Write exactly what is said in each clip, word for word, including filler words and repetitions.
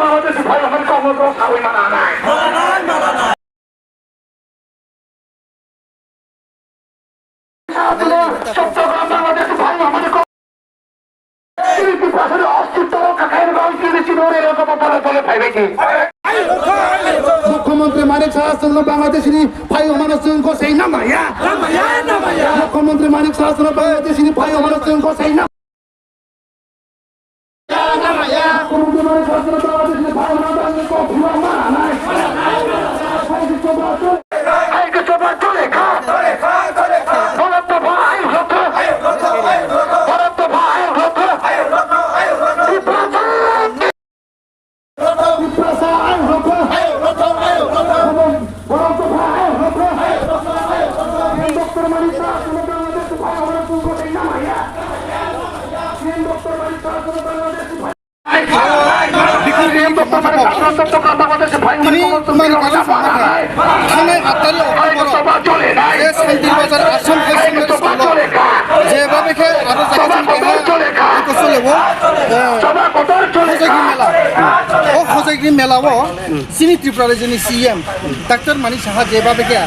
বাংলাদেশি ভাই আমার কর্মসূচি সাবই মানা নাই। চট্টগ্রাম বাংলাদেশি ভাই আমার কর্ম-, তিনি ত্রিপুরার অস্তিত্ব রক্ষা খাইয়ের বাউল তিনি চিনোরে এরকম বলে বলে ভাই বেটি। Mukhyamantri Manik Saha chwngno Bangladeshni phaiyungmano chwng gosai namaya. Mukhyamantri Manik Saha chwngno Bangladeshni phaiyungmano chwng gosai namaya. Tini mani kaisa songkha kha. Thanai aat tarikh October o je Santir Bazar Assam High Secondary School o jeba bekhe aro jaga simi keha eko sole o, eh, Hojaigri mela. O Hojaigri mela o chini Tripura rajyoni C M Doctor Manik Saha jeba bekhe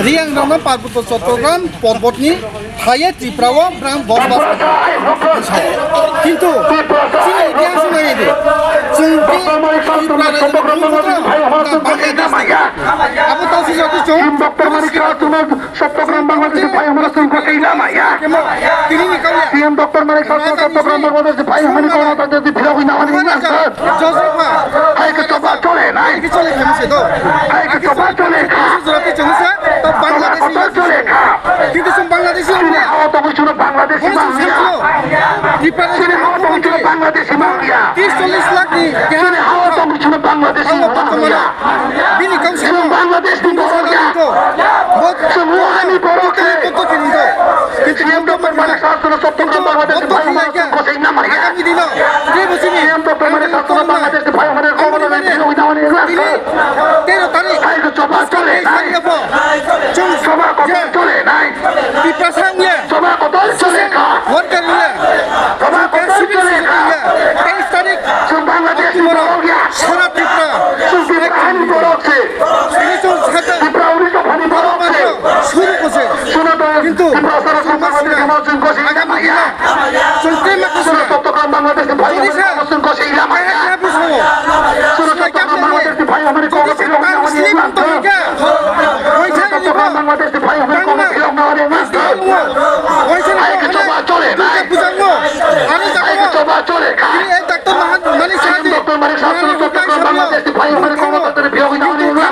Riang rokno Parbotto Chottogram porbotni Haiya Tripura o brang bosbas. Kintu chini itihas nai di. Chwng Tripura rajyoni bumung Bangladesh. Abo tau si jati chwng. Chottogram Bangladesh phai hwnwi chwng gosai lamaya. Tini ni kau ya. C M Doctor Manik Saha Chottogram Bangladesh phai hwnwi kono ta jadi phirogwi na hwnwi nang kha. Joseph. Hai ke choba chole nai. Hai ke chole kami se do. Hai ke choba chole kha. Joseph chwng se. Bangladeshi. Kintu chwng Bangladeshi wng ya. Chini hao tongwi chwngno Bangladeshi wng ya. Chini hao tongwi chwngno Bangladeshi wng ya. Tris chollish lakh ni keha. Chini hao tongwi chwngno Bangladeshi wng ya. Bini kau chwng Bangladeshi borok ya. Chwng Wuhan ni borok se. Kintu C M Doctor Manik Saha chwngno Chottogram Bangladeshi phai hwnwi chwng gosai namaya. C M Doctor Manik Saha chwngno Bangladeshi phai hwnwi kono na phirogwi na hwnwi nang kha. Tero tarik. Hai ke choba chole nai. Chwng choba kotor chole nai. Tiprasa wngya. Choba kotor chole kha. Worker wngya. Choba kotor chole kha. Teis tarik. Chwng Bangladesh ni borok ya. Sara Tripura. Chwng Tripura ni borok se. Ini chwng sata. Tripura uri to phani borok se. Suru kose. Suno to. Kintu Tripura sara chwng Bangladesh ni borok chwng kosi agami dina. Chwng tema kose. Suno Chottogram Bangladesh ni phai hwnwi kono chwng gosai lamaya. Suno Chottogram Bangladesh ni phai hwnwi kono chwng gosai lamaya. Chottogram Bangladesh ni phai hwnwi kono chwng gosai lamaya. Hai ke choba chole nai. Hai ke choba chole kha. Doctor Manik Saha Chottogram Bangladesh ni phai hwnwi kono chwng gosai lamaya.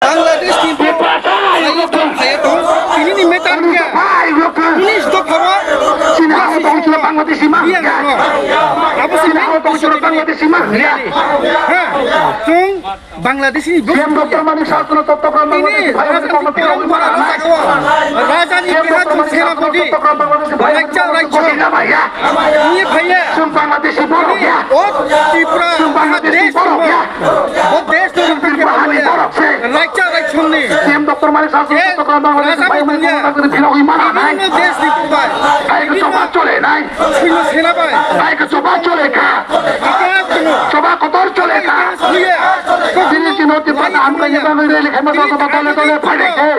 Bangladesh ni borok phaiya tong, phaiya tong. Tini ni meter kya? Unis dopha o. Chini hao tong chwla Bangladeshi ma. Abo chini hao tong chwla Bangladeshi ma. Ha, chwng Bangladeshi ni borok. C M Doctor Manik Saha chwngno Chottogram Bangladeshi phai hwnwi kono chwng gosai lamaya. Raja ni keha chwng senapati. Raikcha raikcha. Ini phaiya. Chwng Bangladeshi borok ya. O Tripura. Chwng Bangladeshi borok ya. O desh no Tripura ni borok se. Raikcha raikchomni. C M Doctor Manik Saha chwngno Chottogram Bangladeshi phai hwnwi kono chwng gosai lamaya. Bibhinno desh ni bai. Hai ke choba chole nai. Suino sena bai. Hai ke choba chole kha. Choba kotor chole kha. Chini chino Tripura ham kani bagwi rally khaima joto dole dole phainai khe.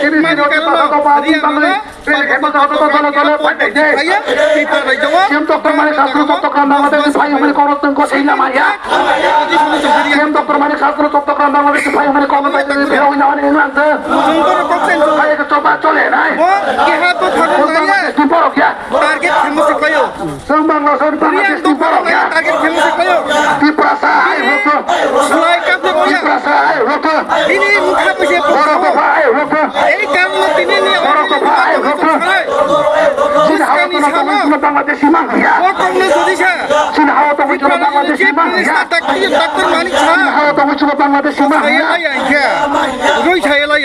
Chini chino Tripura ham bagwi rally khaima joto dole dole phainai khe. C M Doctor Manik Saha chwngno Chottogram Bangladesh phai hwnwi kono chwng gosai lamaya. C M Doctor Manik Saha chwngno Chottogram Bangladesh phai hwnwi kono chwng gosai lamaya. Hai ke choba chole nai. Bangladesh ni borok ya. Target khaima se khlaio. Chwng Bangladesh, Bangladesh ni borok ya. Target khaima se khlaio. Tiprasa hai roto. Sulai kap de boya. Tiprasa hai roto. Ini mukha pese borok dopha hai roto. Ei kam no tini ni borok dopha hai roto. Chini hao tongwi chwngno Bangladeshi ma ya. Borok no sodi sa. Chini hao tongwi chwngno Bangladeshi ma ya. Doctor Manik Saha. Chini hao tongwi chwngno Bangladeshi ma ya. Roi saya lai.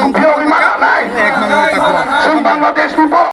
Chwng phiyogwi ma nai. Chwng Bangladesh ni bo.